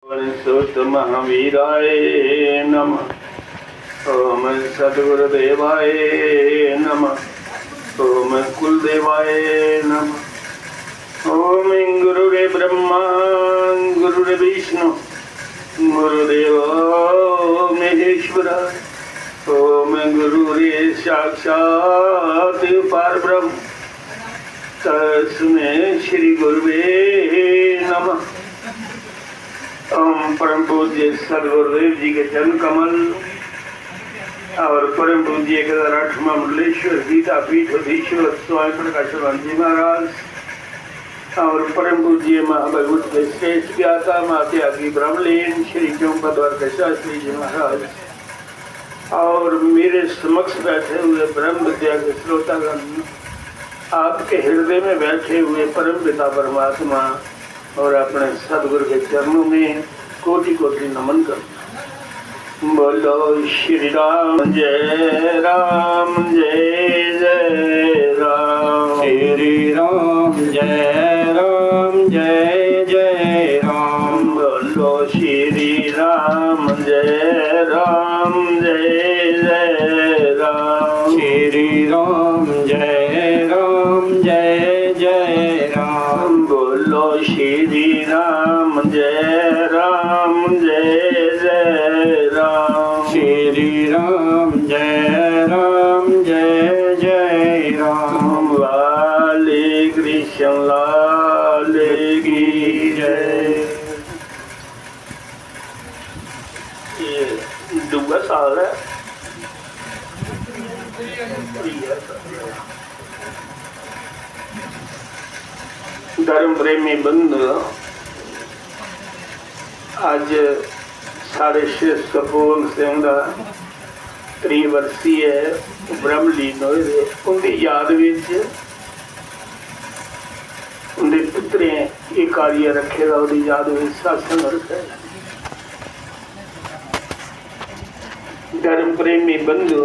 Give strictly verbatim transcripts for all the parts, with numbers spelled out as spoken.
सुत महावीराय नमः। ओम सदगुरुदेवाय नमः। ओम कुलदेवाय नमः। ओम गुरुरे ब्रह्मा गुरुरे विष्णु गुरुदेव महेश्वराय। ओम गुरुरे साक्षात परब्रह्म तस्मै श्री गुरुवे नमः। हम परम पूज्य सदगुरुदेव जी के चरण कमल और परम पूज्य केदार आठवां मंडलेश्वर पीठाधीश्वर स्वामी प्रकाशानंद जी महाराज और परम पूज्य महाभगवत के श्रेष्ठ ज्ञाता माते आदि ब्रह्मलीन श्री चौंपा द्वारका शास्त्री जी महाराज और मेरे समक्ष बैठे हुए ब्रह्म विद्या के श्रोतागण, आपके हृदय में बैठे हुए परम पिता परमात्मा और अपने सदगुरु के चरणों में कोटि कोटि नमन करता हूँ। बोलो श्री राम जय राम जय जय राम। श्री राम जय राम जय जय राम। बोलो श्री राम जय राम जय जय राम। श्री राम जय राम जय जय राम। बोलो श्री राम जय राम जय जय राम। श्री राम जय राम जय जय राम। वाले कृष्ण लाल की जय। ये दूआ साल है। धर्म प्रेमी बंधु, अज साढ़े श्री तपोवन सिंह दा त्रिवर्षीय ब्रह्मलीन होए दे, उंदी याद विच, उंदे पुत्रें एह् कार्य रखे दा, ओह्दी याद विच सत्संग रखे दा। धर्म प्रेमी बंधु,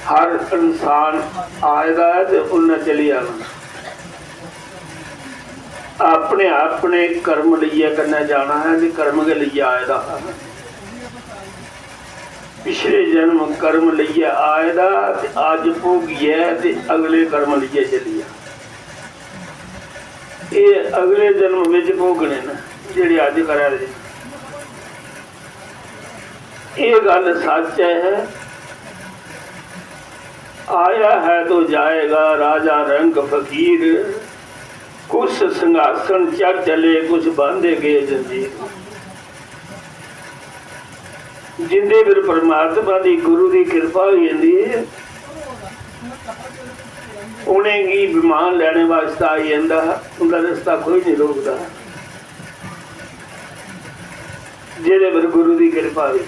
हर इंसान आए दा ऐ ते उन्नै चली जाना। अपने अपने कर्म लेइयै कन्नै जाना ऐ ते कर्म गै लेइयै आए दा हा। पिछले जन्म कर्म लेइयै आए दा ते अज्ज भोगियै ते अगले कर्म लेइयै चली जा। एह् अगले जन्म बिच भोगने न जेह्ड़े अज्ज करा दे। एह् गल्ल सच्च ऐ, आया है तो जाएगा राजा रंक फकीर, कुछ सिंहासन चढ़ चले, कुछ बांधे गए जंजीर। जिंदे पर परमात्मा दी, गुरु दी किरपा होई जंदी ऐ, उ'नेंगी विमान लैने वास्ते आई जंदा, उं'दा रस्ता कोई नहीं रोकदा। जेह्दे पर गुरु दी किरपा होई,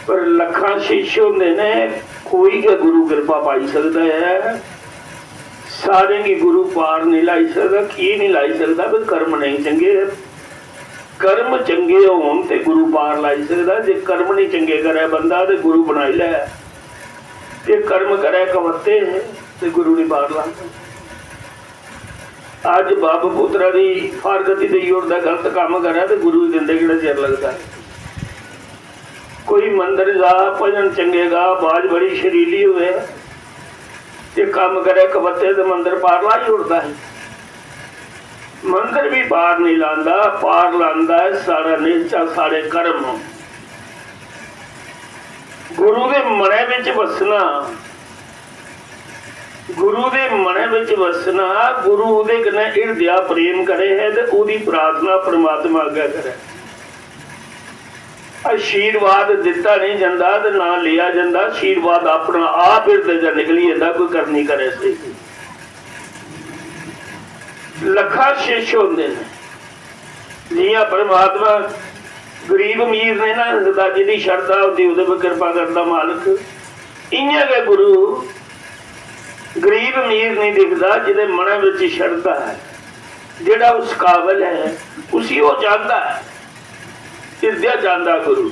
पर लक्खां शिष्य होंदे ने, कोई गै गुरु किरपा पाई सकदा ऐ। सारें गी गुरु पार नहीं लाई सकदा। की नहीं लाई सकदा? भी कर्म नहीं चंगे। कर्म चंगे होन ते गुरु पार लाई सकदा। जे कर्म नहीं चंगे करे बंदा ते गुरु बनाई लै, जे कर्म करे कवत्ते ते गुरु नहीं पार लांदा। अज्ज बब्ब पुत्तरा दी फारगती देई ओड़दा, गलत कम्म करै ते गुरु गी दिंदे केह्ड़ा चिर लगदा ऐ। कोई मंदर जा, भजन चंगे गा, बाज बड़ी शरीली होऐ, ते कम्म करै कवत्ते ते मंदर पार लाई ओड़दा ऐ। मंदर भी पार नहीं लांदा, पार लांदा ऐ साढ़ा निश्चा, साढ़े कर्म। गुरु दे मनै बिच बस्सना, गुरु दे मनै बिच बस्सना, गुरु ओह्दे कन्नै हिरदेआ प्रेम करै है ते ओह्दी प्रार्थना परमात्मा अग्गै करै। आशीर्वाद दित्ता नेईं जंदा ते ना लेआ जंदा, आशीर्वाद अपना आप हिरदे चा निकली जंदा, कोई करनी करै सेही। लक्खां शिष्य होंदे न। जि'यां परमात्मा गरीब अमीर नेईं ना दिखदा, जिंदी शरधा होंदी ओह्दे पर किरपा करदा मालक, इ'यां गै गुरु गरीब अमीर नेईं दिखदा, जिंदे मनै बिच शरधा ऐ, जेह्ड़ा उस काबल ऐ, उसी ओह् चांह्दा ऐ। हिरदेआ चांह्दा गुरु,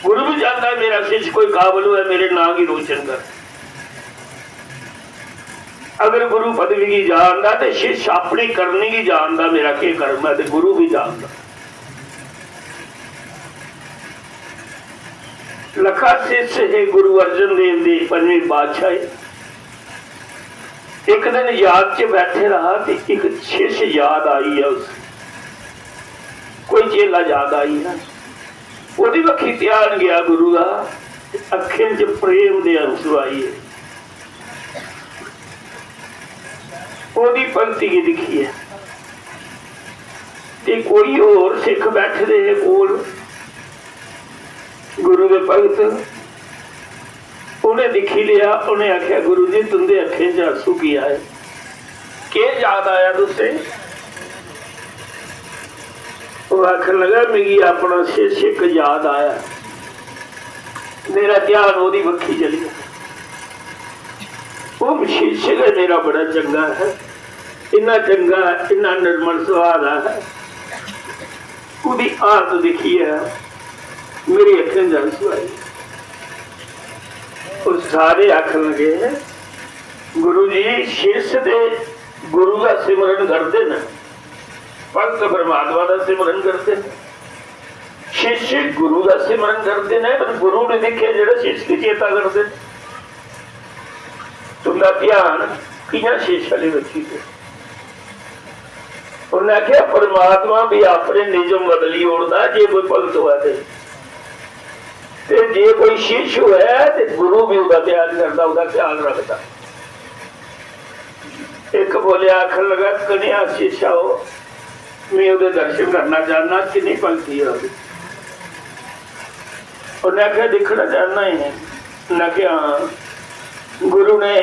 गुरु भी चांह्दा ऐ मेरा शिष्य कोई काबल होऐ, मेरे नांऽ गी रोशन करै। अगर गुरु पदवी गी जानदा ते शिष्य अपनी करनी गी जानदा, मेरा केह् कर्म ऐ, ते गुरु बी जानदा। लखा शिष्य हे गुरु अर्जन देव दे, पंजवें पातशाह। एक दिन याद च बैठे रहा ते एक शिष्य याद आई ऐ उस, कोई चेला याद आई ऐ। ओह्दी बक्खी ध्यान गया गुरु दा, अक्खें च प्रेम दे आंसू आई गे। ओह्दी भक्ति गी दिक्खियै ते कोई होर सिख बैठे दे हे कोल, गुरु दे भगत, उ'नें दिक्खी लेआ। उ'नें आखेआ, "गुरु जी, तुं'दे अक्खें च आंसू की आए? केह् याद आया तुसें?" ओह् आखन लगा, "मिगी अपना शिष्य इक याद आया।" मेरा ध्यान ओह्दी बक्खी चली गेआ। ओह् शिष्य गै मेरा बड़ा चंगा ऐ, इन्ना चंगा, इन्ना निर्मल सुभाऽ दा ऐ। ओह्दी हालत दिक्खियै मेरी अक्खें च आंसू आई। ओह् सारे आखन लगे, "गुरु जी, शिष्य ते गुरु दा सिमरन करदे न, भक्त परमात्मा दा सिमरन करदे न।" शिष्य गुरु दा सिमरन करदे न, पर गुरु ने दिक्खेआ जेह्ड़ा शिष्य गी चेता करदे न। तुं'दा ध्यान कि'यां शिष्य आह्ली बक्खी ते? उ'न्नै आखेआ, "परमात्मा बी अपने निजम बदली ओड़दा जे कोई भगत होऐ ते। ते जे कोई शिष्य होऐ ते गुरु बी ओह्दा ध्यान करदा, ओह्दा ख्याल रखदा।" इक बोलेआ, आखन लगा, "कनेहा शिष्य ओ? में ओह्दे दर्शन करना चाह्न्नां, किन्नी भक्ति ऐ ओह्दी।" उ'न्नै आखेआ, "दिक्खना चाह्न्नां ऐ?" उ'न्नै आखेआ, "हां।" गुरु ने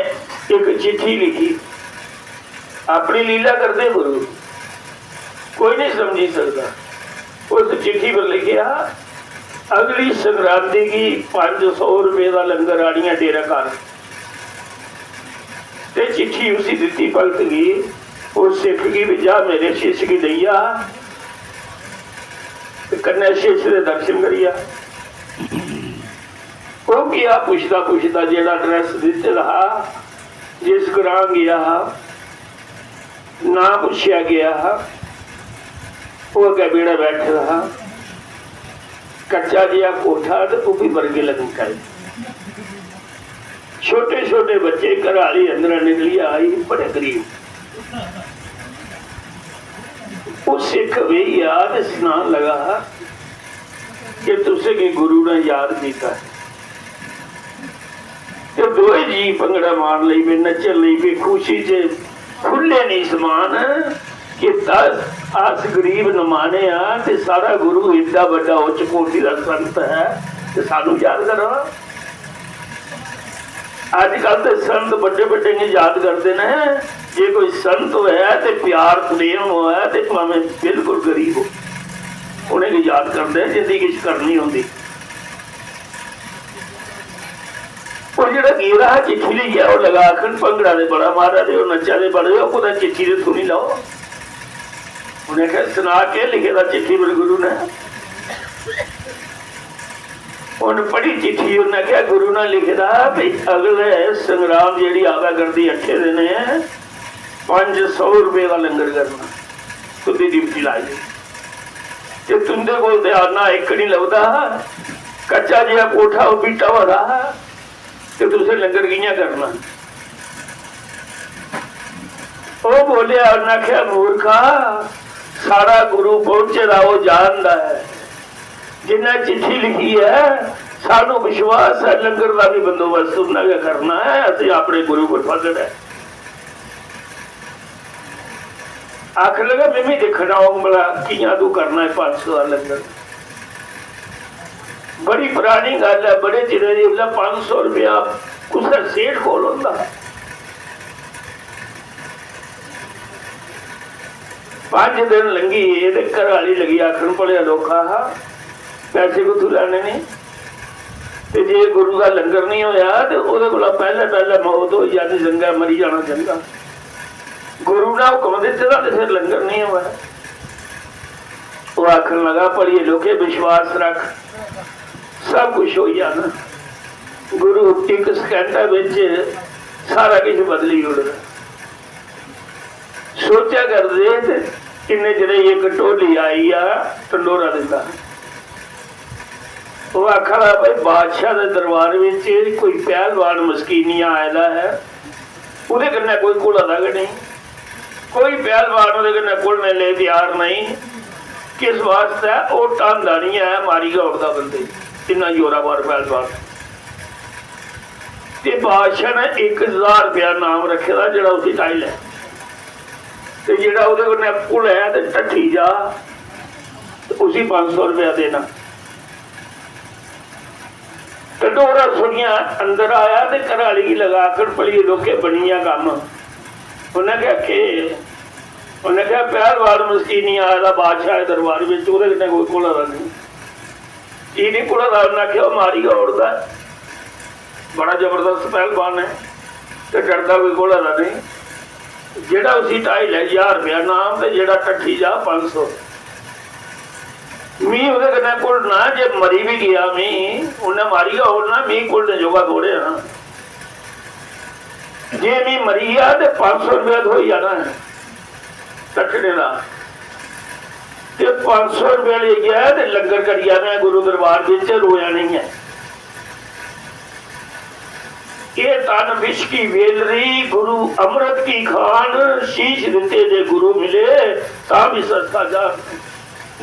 इक चिट्ठी लिखी, अपनी लीला करदे गुरु, कोई नहीं समझी सकदा। उस चिट्ठी पर लिखेआ, "अगली संक्रांति गी पंज सौ रुपये दा लंगर आनियै डेरा घर।" ते चिट्ठी उसी दित्ती भगत गी, उस सिख गी, भी जा मेरे शिष्य गी देई आ, ते कन्नै शिष्य दे दर्शन करी आ। ओह् गेआ पुछदा पुछदा, जेह्ड़ा address दित्ते दा हा, जिस ग्रां गेआ हा, नां पुच्छेआ गेआ हा, ओह् अग्गें बेह्ड़े बैठे दा हा। कच्चा जेहा कोठा ते ओह् बी बरगे लंकाई। छोटे छोटे बच्चे, घरा आह्ली अंदरा निकली आई, बड़े गरीब। ओह् सिख बेही गेआ ते सनान लगा कि तुसें गी गुरु ने याद कीता। ते दोए जी भंगड़ा मारन लगी पे, नच्चन लगी पे, खुशी च खु'ल्ले निं समान कि दस अस गरीब नमाने आं ते साढ़ा गुरु एड्डा बड्डा उच्च कोटि दा संत ऐ ते सानू याद करा। अजकल ते संत बड्डे बड्डे गी याद करदे न। जे कोई संत होऐ ते प्यार प्रेम होऐ ते भामें बिल्कुल गरीब हो, उ'नेंगी याद करदे जिंदी किश करनी होंदी। ओह् जेह्ड़ा गेदा हा चिट्ठी लेइयै, ओह् लगा आखन, "भंगड़ा ते बड़ा मारा दे, ओह् नच्चा दे बड़े, ओह् कुतै चिट्ठी ते सुनी लैओ।" उ'नें आखेआ, "सना, केह् लिखे दा चिट्ठी पर गुरु ने?" उ'न्न पढ़ी चिट्ठी, उ'न्नै आखेआ, "गुरु ने लिखे दा भी अगले संग्राम जेह्ड़ी आवै करदी अट्ठे दिनें, पंज सौ रपेऽ दा लंगर करना, तुं'दी ड्यूटी लाई दी। ते तुं'दे कोल ते आना इक निं लभदा हा, कच्चा जेहा कोठा, ओह् बी ढवा दा हा, ते तुसें लंगर कि'यां करना?" ओह् बोलेआ, उ'न्नै आखेआ, "मूर्खा, साढ़ा गुरु पहुंचे दा, ओह् जानदा ऐ। जिन्नै चिट्ठी लिखी ऐ, सानू विश्वास ऐ, लंगर दा बी बंदोबस्त उन्नै गै करना ऐ, असें अपने गुरु पर फखर ऐ।" आखन लगा, "में बी दिक्खना होग भला कि'यां तू करना ऐ पंज सौ दा लंगर।" बड़ी परानी गल्ल ऐ, बड़े चिरै दी, उसलै पंज सौ रपेआ कुसै सेठ कोल होंदा हा। पंज दिन लंघी गे ते घरै आह्ली लगी आखन, "भलेआ लौखा हा, पैसे कुत्थूं लैने ने? ते जे गुरु दा लंगर निं होएआ ते ओह्दे कोला पैह्लें पैह्लें मौत होई जानी, चंगा मरी जाना चंगा। गुरु ने हुकम दित्ते दा ते फिर लंगर निं होऐ।" ओह् आखन लगा, "भलिये लोके, विश्वास रख, सब कुछ होई जाना। गुरु इक सकैंडै बिच सारा किश बदली ओड़दा।" सोचा करदे ते इन्ने चिरे इक ढोली आई आ टंडोरा दिंदा। ओह् आखा दा, "भाई, बादशाह दे दरबार बिच कोई पैहलवान मस्कीनिया आए दा ऐ, ओह्दे कन्नै कोई घुला दा गै नेईं, कोई पैहलवान ओह्दे कन्नै घुलने लेई त्यार नेईं। किस वास्तै? ओह् ढांदा निं ऐ, मारी गै ओड़दा बंदे गी, इन्ना जोरावर पैहलवान।" ते बादशाह ने इक ज्हार रपेआ नाम रक्खे दा, जेह्ड़ा उसी ढाई लै। ते जेह्ड़ा ओह्दे कन्नै घुलै ते ढट्ठी जा, ते उसी पंज सौ रपेआ देना। टंडोरा सुनिया अंदर आया ते घरै आह्ली गी लगा आखन, "भलिये लोके, बनी गेआ कम्म।" उन्नै आखेआ, "केह्?" उन्नै आखेआ, "पैहलवान मस्कीनी आए दा बादशाह दे दरबार बिच, ओह्दे कन्नै कोई घुला दा नेईं।" की निं घुला दा? उन्नै आखेआ, "ओह् मारी गै ओड़दा ऐ, बड़ा जबरदस्त पैहलवान ऐ ते डरदा कोई घुला दा नेईं। जेह्ड़ा उसी ढाई लै ज्हार रपेआ नाम ते जेह्ड़ा ढट्ठी जा पंज सौ।" मी ओह्दे कन्नै घुलना, जे मरी बी गेआ मी, उन्नै मारी गै ओड़ना, मी घुलने जोगा थोड़े आं। जे मी मरी गेआ ते पंज सौ रपेआ थ्होई जाना ऐ ढट्ठने दा। ते पंज सौ रपेआ लेई गेआ ते लंगर करी आवेआं गुरु दरबार बिच, रोया नेईं ऐ। एह् तन विष की वेलरी, गुरु अमृत की खान, शीश दित्ते जे गुरु मिले, तां भी सस्ता जान।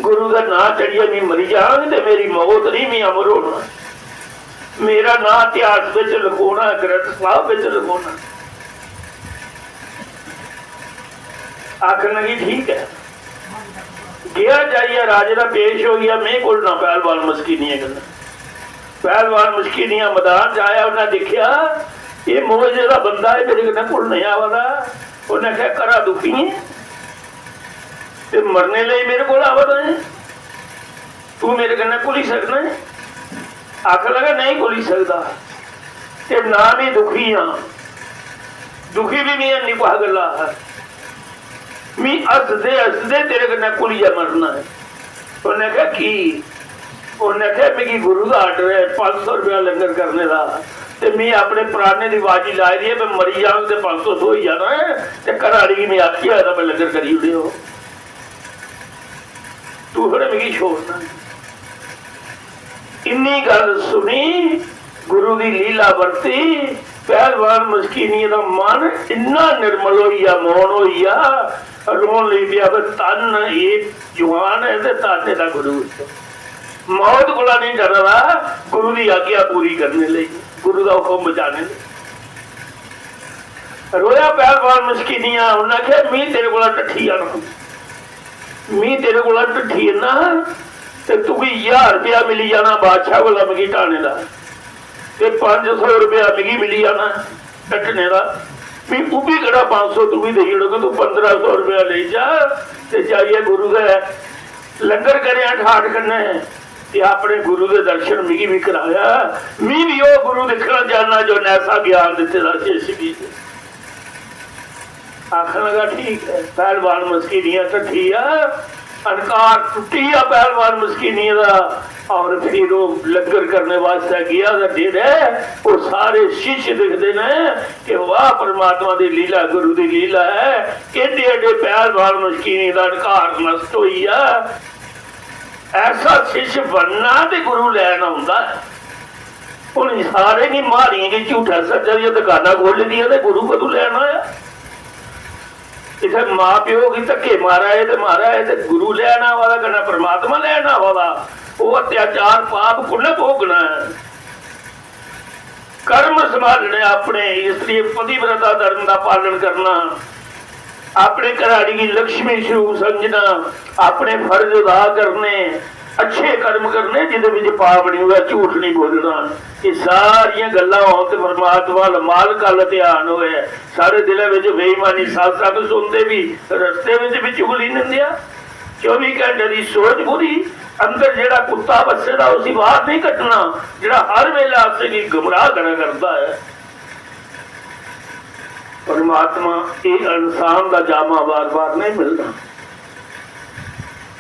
गुरु दा नांऽ चढ़ियै मी मरी जाङ ते मेरी मौत निं, मी अमर होना। मेरा नांऽ इतिहास बिच लखोना, ग्रंथ साहब बिच लखोना। आखन लगी, "ठीक ऐ।" गेआ जाइयै राजे दा पेश होई गेआ, में घुलना पैहलवान मस्कीनियें कन्नै। पैहलवान मस्कीनियां मैदान च आया, उन्नै दिक्खेआ, "एह् मोए जेह्ड़ा बंदा ऐ, मेरे कन्नै घुलने आवा दा।" उन्नै आखेआ, "घरा दुखी ऐ ते मरने लेई मेरे कोल आवा दा ऐ, तू मेरे कन्नै घुली सकना ऐ?" आखन लगा, "नेईं घुली सकदा, ते ना में दुखी आं, दुखी बी में हैनी कुसै गल्ला हा, मी हसदे हसदे तेरे कन्नै घुलियै मरना ऐ।" उन्नै आखेआ, "की?" उन्नै आखेआ, "मिगी गुरु दा आर्डर ऐ पंज सौ रपेआ लंगर करने दा, ते में अपने प्राणें दी बाजी लाई दी ऐ, में मरी जाङ ते पंज सौ थ्होई जाना ऐ, ते घरै आह्ली गी में आखी आए दा, में लंगर करी ओड़ेओ, तू थोड़े मिगी छोड़ना ऐ।" इन्नी गल्ल सुनी, गुरु दी लीला बरती, पैहलवान मस्कीनिये दा मन इन्ना निर्मल होई गेआ, मौन होई गेआ, रोन लगी पेआ, "बे तन एह् जुआन ऐ ते तन एह्दा गुरु ऐ। मौत कोला नेईं डरा दा, गुरु दी आज्ञा पूरी करने लेई, गुरु दा हुकम बचाने लेई।" रोया पैहलवान मस्कीनिया, उन्नै आखेआ, "मी तेरे कोला ढट्ठी जाना, मी तेरे कोला ढट्ठी जन्ना, ते तुगी ज्हार रपेआ मिली जाना बादशाह कोला मिगी ढाने दा, ते पंज सौ रपेआ मिगी मिली जाना ढट्टने दा। मी ओह् बी केह्ड़ा पंज सौ तुगी देई ओड़ग, तू पंदरां सौ रपेआ लेई जा ते जाइयै गुरु दे लंगर करेआं ठाठ कन्नै, ते अपने गुरु दे दर्शन मिगी बी कराया। मी बी ओह् गुरु दिक्खना चाहना जो नैसा ज्ञान दित्ते दा शिष्य गी।" आखन लगा, "ठीक ऐ।" पैहलवान मस्कीनिया ढट्ठी आ, अहंकार टुट्टी आ पैहलवान मस्कीनिये दा। और फिर ओह् लंगर करने वास्तै गेआ ते डेरे, ओह् सारे शिष्य दिखदे न कि वाह, परमात्मा दी लीला, गुरु दी लीला ऐ, एड्डे एड्डे पैहलवान मस्कीनिये दा अहंकार नष्ट होई गेआ। ऐसा शिष्य बनना ते गुरु लैन औंदा ऐ। हुन सारे गी म्हारियें गी झूठा सच्चा दियां दकानां खोह्ल्ली दियां ते गुरु कदूं लैन आया? इत्थै मां प्यो गी धक्के मारा दे ते मारा दे ते गुरु लैन आवा दा, कन्नै परमात्मा लैन आवा दा। ओह् अत्याचार पाप कु'न्नै भोगना ऐ? कर्म संभालने अपने, इसलिए पतिव्रता धर्म दा पालन करना, अपने घराड़ी गी लक्ष्मी स्वरूप समझना, अपने फर्ज अदा करने, अच्छे कर्म करने, जिंदे विच पाप निं होऐ, झूठ निं बोलना। एह् सारियां गल्लां होन ते परमात्मा अल्ल, मालक अल्ल ध्यान होऐ। साढ़े दिलै विच बेईमानी, सत्संग सुनदे बी रस्ते विच बी चुगली निंदेआ। चौबी घैंटे दी सोच बुरी, अंदर जेह्ड़ा कुत्ता बस्से दा उसी बाहर नहीं कड्ढना, जेह्ड़ा हर वेले असेंगी गुमराह करा करदा ऐ। परमात्मा, एह् इंसान दा जामा बार बार नहीं मिलदा।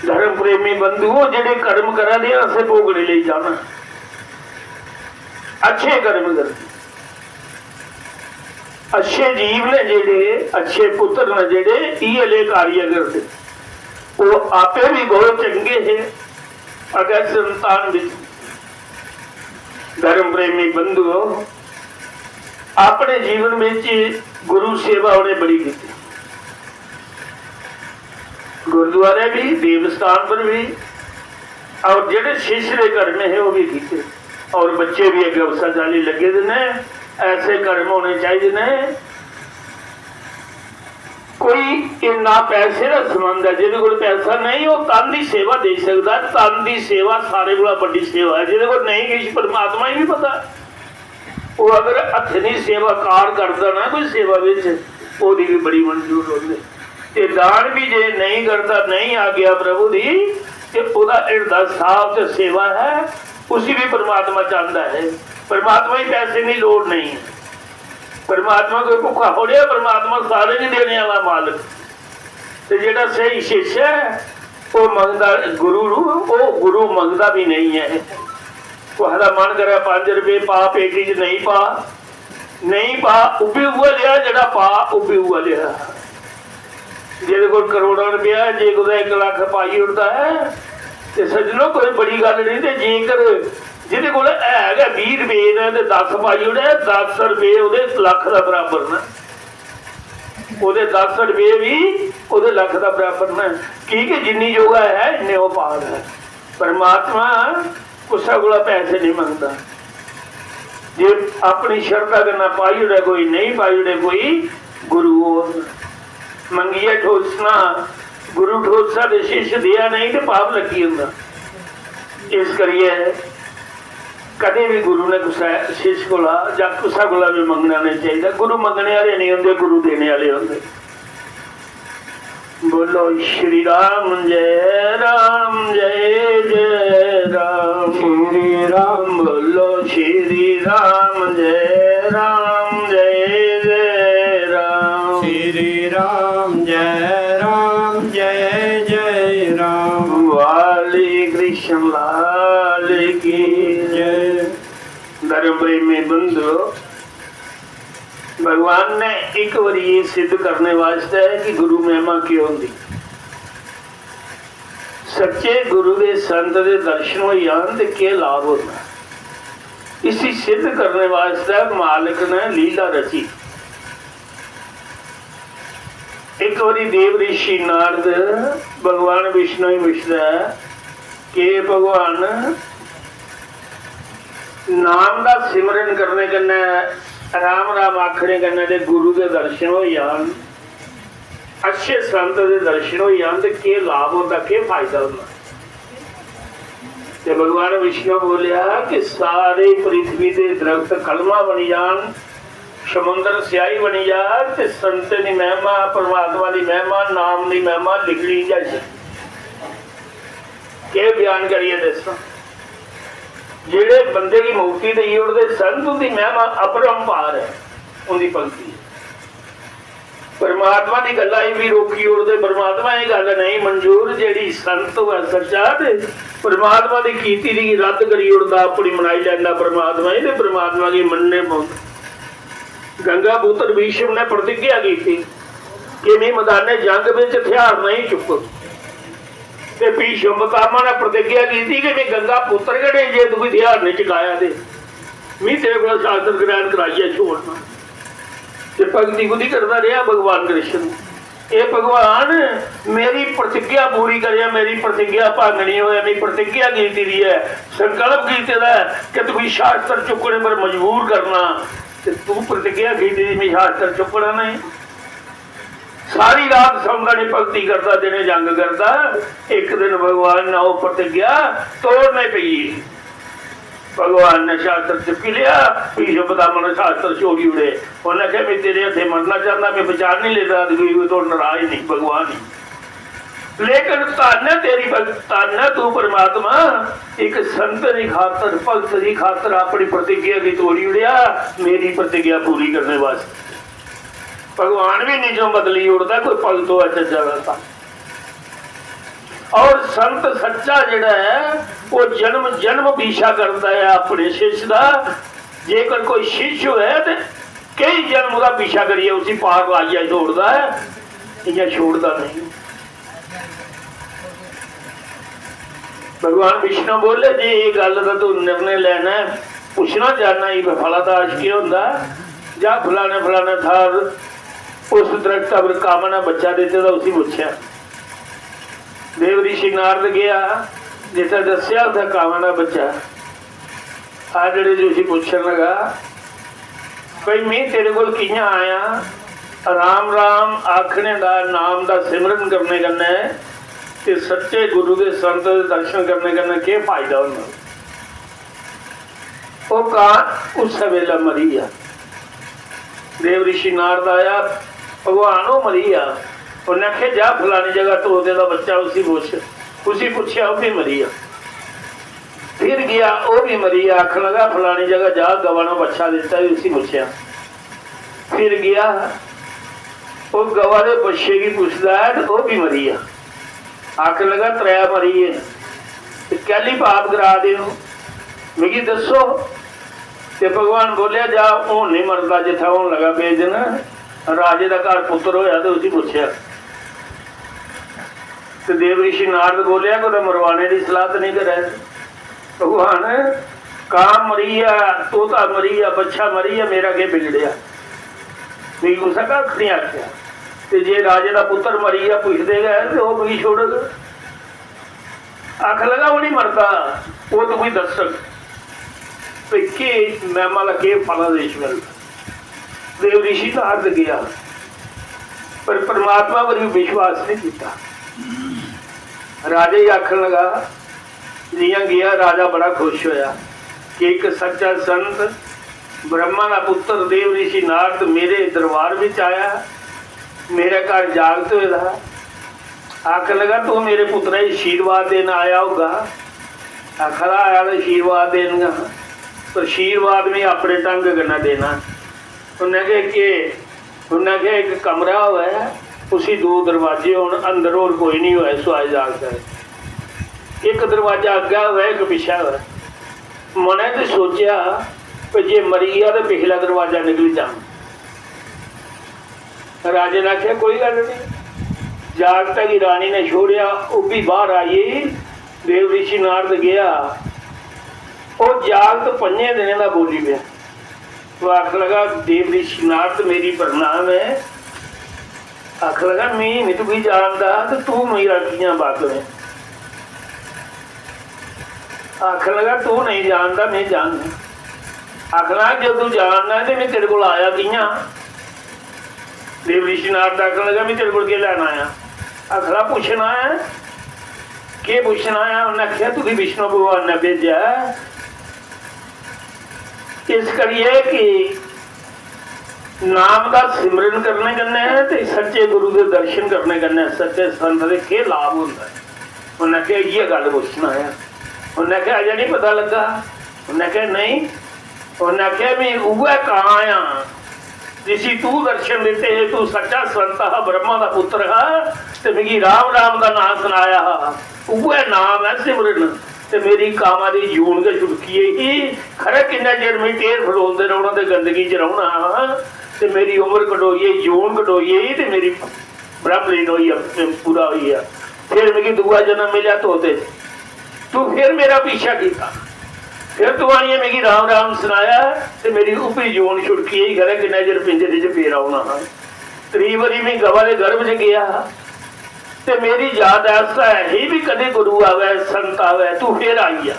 धर्म प्रेमी बंधुओ, जेह्ड़े कर्म करा दे आं, असें भोगने लेई जाना। अच्छे कर्म करदे, अच्छे जीव ने जेह्ड़े, अच्छे पुत्र ने जेह्ड़े, इ'यै लेह् कार्य करदे। ओह् आपे भी बहुत चंगे हे। अगर संतान बिच धर्म प्रेमी बंधुओ, अपने जीवन बिच गुरु सेवा उ'नें बड़ी कीती। गुरुद्वारे भी, देवस्थान पर भी, और जेह्ड़े शिष्य दे कर्म हे, ओह् भी कीते। और बच्चे भी अग्गें उस्सै चाल्ली लग्गे दे न। ऐसे कर्म होने चाहिदे न। कोई इन्ना पैसे दा संबंध ऐ, जेह्दे कोल पैसा नेईं, ओह् तन दी सेवा देई सकदा ऐ। तन दी सेवा सारे कोला बड्डी सेवा ऐ। जेह्दे कोल नेईं किश, परमात्मा गी बी पता। ओह् अगर हत्थें दी सेवा कार करदा ना कोई सेवा बिच, ओह्दी बी बड़ी मंजूर होंदी। ते दान बी जे नेईं करदा, नेईं आज्ञा प्रभु दी, ते ओह्दा हिरदा साफ ते सेवा ऐ, उसी बी परमात्मा चांहदा ऐ। परमात्मा गी पैसे दी लोड़ नेईं ऐ। परमात्मा कोई भुक्खा थोड़े ऐ, परमात्मा सारें गी देने आह्ला मालक। ते जेह्ड़ा स्हेई शिष्य ऐ, ओह् मंगदा गुरु रू-, ओह् गुरु मंगदा बी नेईं ऐ। कुसै दा मन करै पंज रपेऽ पा पेटी च, नेईं पा, नेईं पा, ओह् बी उ'ऐ लेआ, जेह्ड़ा पा, ओह् बी उ'ऐ लेआ। जेह्दे कोल करोड़ां रपेआ ऐ, जे कुतै इक लक्ख पाई ओड़दा ऐ, ते सज्जनो, कोई बड़ी गल्ल नेईं। ते जेकर जेह्दे कोल है गै बीह् रपेऽ न ते दस पाई ओड़ै, दस रपेऽ ओह्दे लक्ख दा बराबर न। ओह्दे दस रपेऽ बी ओह्दे लक्ख दा बराबर न, की के जिन्नी जोगा ऐ, इन्ने ओह् पा दा ऐ। परमात्मा कुसै कोला पैसे नेईं मंगदा। जे अपनी शरधा कन्नै पाई ओड़ै कोई, नेईं पाई ओड़ै कोई, गुरु होर मंगियै ठोसना, गुरु ठोसदा ते शिष्य देआ नेईं ते पाप लग्गी जंदा। इस करियै कदें बी गुरु ने कुसै शिष्य कोला जां कुसै कोला बी मंगना नेईं चाहिदा। गुरु मंगने आह्ले नेईं होंदे, गुरु देने आह्ले होंदे। बोलो श्री राम जय राम जय जय राम। श्री राम बोलो श्री राम जय राम जय जय राम। श्री राम जय राम जय जय राम। वाली कृष्ण लाल की जय। धर्म प्रेमी बंधु, भगवान ने इक बारी ये सिद्ध करने वास्तै कि गुरु महिमा केह् होंदी। सच्चे गुरु दे, संत दे दर्शन होई जान ते केह् लाभ होंदा। इसी सिद्ध करने वास्तै मालक ने लीला रची। इक बारी देव ऋषि नारद भगवान विष्णु गी पुछदा ऐ कि भगवान, नाम दा सिमरन करने कन्नै, राम राम आखने कन्नै ते गुरु दे दर्शन होई जान, अच्छे संत दे दर्शन होई जान ते केह् लाभ होंदा, केह् फायदा होंदा? ते भगवान विष्णु बोलेआ कि सारे पृथ्वी दे दरख्त कलमा बनी जान, समुंदर स्याही बनी जा, ते संतें दी महिमा, परमात्मा दी महिमा, नाम दी महिमा लिखी जाई। केह् बयान करियै दस्सां? जेह्ड़े बंदे गी मुक्ति देई ओड़दे संत, उंदी महिमा अपरंपार ऐ, उंदी भक्ति। परमात्मा दी गल्ला गी बी रोकी ओड़दे। परमात्मा एह् गल्ल नेईं मंजूर, जेह्ड़ी संत होऐ सच्चा ते परमात्मा दी कीर्ति गी रद्द करी ओड़दा, अपनी मनाई लैंदा परमात्मा गी, ते परमात्मा गी मन्नने पौंदा। गंगा पुत्र भीष्म ने प्रतिज्ञा कीती कि मैं मैदाने जंग बिच हथियार नहीं चुक्कग। ते भीष्म पितामह ने प्रतिज्ञा कीती कि मैं गंगा पुत्र गै नेईं, जे तू हथियार नहीं चुकाया ते मैं तेरे कोला शास्त्र ग्रहण कराइयै छोड़ना। ते भक्ति कुदी करदा रेहा भगवान कृष्ण। "ए भगवान, मेरी प्रतिज्ञा पूरी करेआ, मेरी प्रतिज्ञा भंग नहीं होया, मैं प्रतिज्ञा कीती दी ऐ, संकल्प कीते दा ऐ कि तुगी शास्त्र चुक्कने पर मजबूर करना, ते तू प्रतिज्ञा कीती दी, मैं शास्त्र चुक्कना नहीं।" सारी रात सौंदा नहीं, भक्ति करदा, दिने जंग करदा। एक दिन भगवान ने ओह् प्रतिज्ञा तोड़ने पई। भगवान ने शास्त्र चुक्की लिया, भीष्म पितामह ने शास्त्र छोड़ी उड़े। उन्हें आखेआ, "मैं तेरे हत्थे मरना चाहता, मैं बचा नहीं लेता, कोई तो नाराज नहीं भगवान ही।" लेकिन धन है तेरी भग-, धन है तू परमात्मा, एक संत दी खातर, भक्त दी खातर अपनी प्रतिज्ञा की तोड़ी उड़िया, मेरी प्रतिज्ञा पूरी करने वास्ते। भगवान भी निजों बदली उड़दा, कोई भगत होऐ चज्जा दा तां। और संत सच्चा जेह्ड़ा ऐ, ओह् जन्म जन्म पीछा करदा ऐ अपने शिष्य दा। जेकर कोई शिष्य होऐ ते केई जन्म ओह्दा पीछा करियै उसी पार लाइयै छोड़दा ऐ, इ'यां छोड़दा नेईं। भगवान विष्णु बोले, "जे एह् गल्ल दा तू निर्णय लैना ऐ, पुच्छना चाहना, एह् फलादाश केह् होंदा? जा फलाने फलाने थाहर उस दरख्ता पर कामा ने बच्चा दित्ते दा, उसी पुच्छेआ।" देव ऋषि नारद गेआ, जित्थै दस्सेआ उत्थै कामा दा बच्चा। आदड़े जी उसी पुच्छन लगा, "भई, में तेरे कोल कि'यां आया? राम राम आखने दा, नाम दा सिमरन करने कन्नै ते सच्चे गुरु दे, संत दे दर्शन करने कन्नै केह् फायदा होंदा?" ओह् कां उस्सै बेल्लै मरी गेआ। देव ऋषि नारद आया, भगवान ओह् मरी गेआ। उन्नै आखेआ, "जा फलानी जगह तोते दा बच्चा, उसी पुच्छ।" उसी पुच्छेआ, ओह् बी मरी गेआ। फिर गेआ, ओह् बी मरी गेआ। आखन लगा, "फलानी जगह जा, गवा ने बच्छा दित्ता, उसी पुच्छेआ।" फिर गेआ, ओह् गवा दे बच्छे गी पुच्छदा ऐ ते ओह् बी मरी गेआ। आखन लगा, "त्रै मरी गे, ते कैह्ली पाप करा दे ओ? मिगी दस्सो।" ते भगवान बोलेआ, "जा, हून निं मरदा, जित्थै हून लगा भेजन।" राजे दा घर पुत्तर होएआ ते उसी पुच्छेआ। ते देव ऋषि नारद बोलेआ, "कुतै मरवाने दी सलाह ते निं करै?" भगवान, "कां मरी गेआ, तोता मरी गेआ, बच्छा मरी गेआ, मेरा केह् बिगड़ेआ? मिगी कुसै कक्ख निं आखेआ। ते जे राजे दा पुत्तर मरी गेआ, पुछदे गै, ते ओह् मिगी छोड़ग?" आखन लगा, "ओह् निं मरदा, ओह् तुगी दस्सग भई केह् मैमा दा केह् फल ऐ इस बेल्लै।" देव ऋषि नारद गेआ, पर परमात्मा पर बी विश्वास निं कीता। राजा गी आखन लगा, जि'यां गेआ, राजा बड़ा खुश होया कि इक सच्चा संत, ब्रह्मा दा पुत्तर देव ऋषि नारद मेरे दरबार बिच आया, मेरे घर जागत होए दा हा। आखन लगा, "तू मेरे पुत्तरै गी आशीर्वाद देन आया होगा।" आखा दा, "आया ते आशीर्वाद देन गै हा, पर आशीर्वाद में अपने ढंग कन्नै देना।" उन्नै आखेआ, "केह्?" उन्नै आखेआ, "इक कमरा होऐ, उसी दो दरवाजे होन, अंदर होर कोई निं होऐ, सुआए जागत ऐ। इक दरवाजा अग्गै होऐ, इक पिच्छै होऐ।" मनै च सोचेआ, "भई जे मरी गेआ ते पिछला दरवाजा निकली जाना।" राजे ने आखेआ, "कोई गल्ल निं।" जागतै गी रानी ने छोड़ेआ, ओह् बी बाह्र आई गेई। देव ऋषि नारद गेआ, ओह् जागत पंजें दिनें दा बोली पेआ। ओह् आखन लगा, "देव ऋषि नारद, मेरी प्रणाम ऐ।" आखन लगा, "में निं तुगी जानदा ते तू मेरा कि'यां बाकफ ऐ?" आखन लगा, "तू नेईं जानदा, में जानना।" आखन लगा, "जे तू जानना ऐ ते में तेरे कोल आया कि'यां?" देव ऋषि नारद आखन लगा, "में तेरे कोल केह् लैन आया?" आखन लगा, "पुच्छना ऐ।" "केह् पुच्छना ऐ?" उन्नै आखेआ, "तुगी विष्णु भगवान ने भेजेआ ऐ, इस करियै कि नाम दा सिमरन करने कन्नै ते सच्चे गुरु दे दर्शन करने कन्नै, सच्चे संत दे केह् लाभ होंदा ऐ?" उन्नै आखेआ, "इ'यै गल्ल पुच्छना ऐ।" उन्नै आखेआ, "अजें निं पता लग्गा?" उन्नै आखेआ, "नेईं।" उन्नै आखेआ, "में उ'ऐ कां आं जिसी तू दर्शन दित्ते हे, तू सच्चा संत हा, ब्रह्मा दा पुत्तर हा, ते मिगी राम राम दा नांऽ सनाया हा, उ'ऐ नाम ऐ सिमरन। ते मेरी कामा दी जून गै छुड़की गेई ही। खरै किन्ना चिर में ढेर फलोंदे रौह्ना ते गंदगी च रौह्ना हा, ते मेरी उम्र कटोई गेई, जून कटोई गेई, ते मेरी ब्रह्मलीन होई गेआ, पूरा होई गेआ। फिर मिगी दूआ जन्म मिलेआ तोते च। तू फिर मेरा पीछा कीता, फिर तू आनियै मिगी राम राम सनाया ते मेरी उब्भी जून छुड़की गेई, खरै किन्ना चिर पिंजरे च पेदा होना हा। त्री बारी में गवा दे गर्भ च गेआ हा ते मेरी याद आस्ता ऐ ही भी कदें गुरु आवै, संत आवै, तू फिर आई गेआ।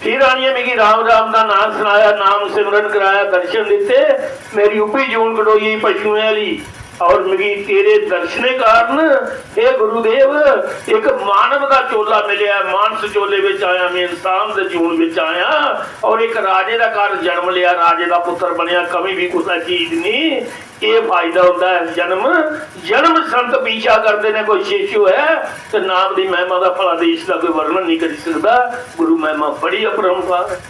फिर आनियै मिगी राम राम दा नांऽ सनाया, नाम सिमरन कराया, दर्शन दित्ते। मेरी उब्भी जून कटोई गेई पशुएं आह्ली। और मिगी तेरे दर्शने कारण, हे गुरुदेव, एक मानव दा चोला मिलेआ, मानस चोले विच आया, मैं इंसान दे जून विच आया और एक राजे दा घर जन्म लिया, राजे दा पुत्र बनेआ, कमी भी कुसै चीज नहीं। एह् फायदा होंदा ऐ जन्म, जन्म संत पीछा करदे ने, कोई शिष्य होऐ ते नाम दी महिमा दा फलादेश दा कोई वर्णन नहीं करी सकदा। गुरु महिमा बड़ी अपरंपार।